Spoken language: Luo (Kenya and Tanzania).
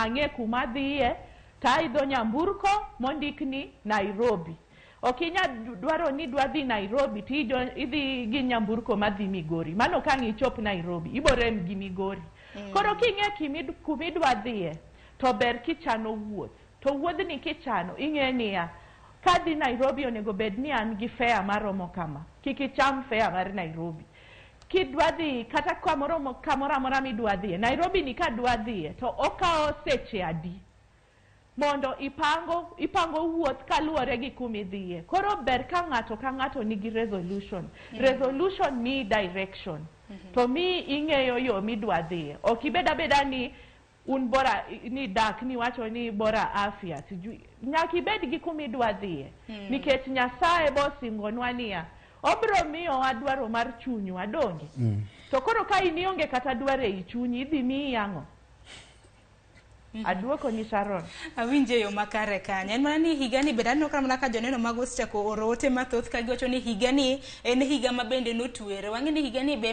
ang'e kuma adhiye to aidho nyamburko mondik ni Nairobi. Ok inyal dwaro ni idwa dhi Nairobi to idhi gi nyamburko madhi Migori. Mano ka ang' ichop Nairobi, ibo rem gi Migori. Koro king'e kuma idwa dhiye, to ber kichano wuoth. To wuodhni kichano, ing'e niya, kadhi Nairobi onego bed ni an gi fare maromo kama. Kik icham fare mar Nairobi. Kidwa dhi kata kamoro kamoro amora midwa dhiye, Nairobi ni kadwa dhiye, to okawo seche adi? Mondo ipango wuoth kaluwore gi kumidhiye. Koro ber ka ng'ato ka ng'ato nigi resolution. Resolution miyi direction. To miyi ing'eyo yo midwa dhiye. Ok ibed abeda ni un bora ni dak ni wacho ni bora afya sijui. Nyaka ibed gi kumidwa dhiye. Nikech Nyasaye bosingonwa niya, obro miyowa dwaro mar chunywa, donge? To koro ka in ionge kata dwaro ei chunyi, idhi miyi ang'o? Aduoko ni Sharon. Awinjo e yo makare kanyo. En mana ni higani bende aneno mana ka joneno mag osechako oro ote mathoth ka giwacho ni higani en higa ma bende notwere. Wang'e ni higani be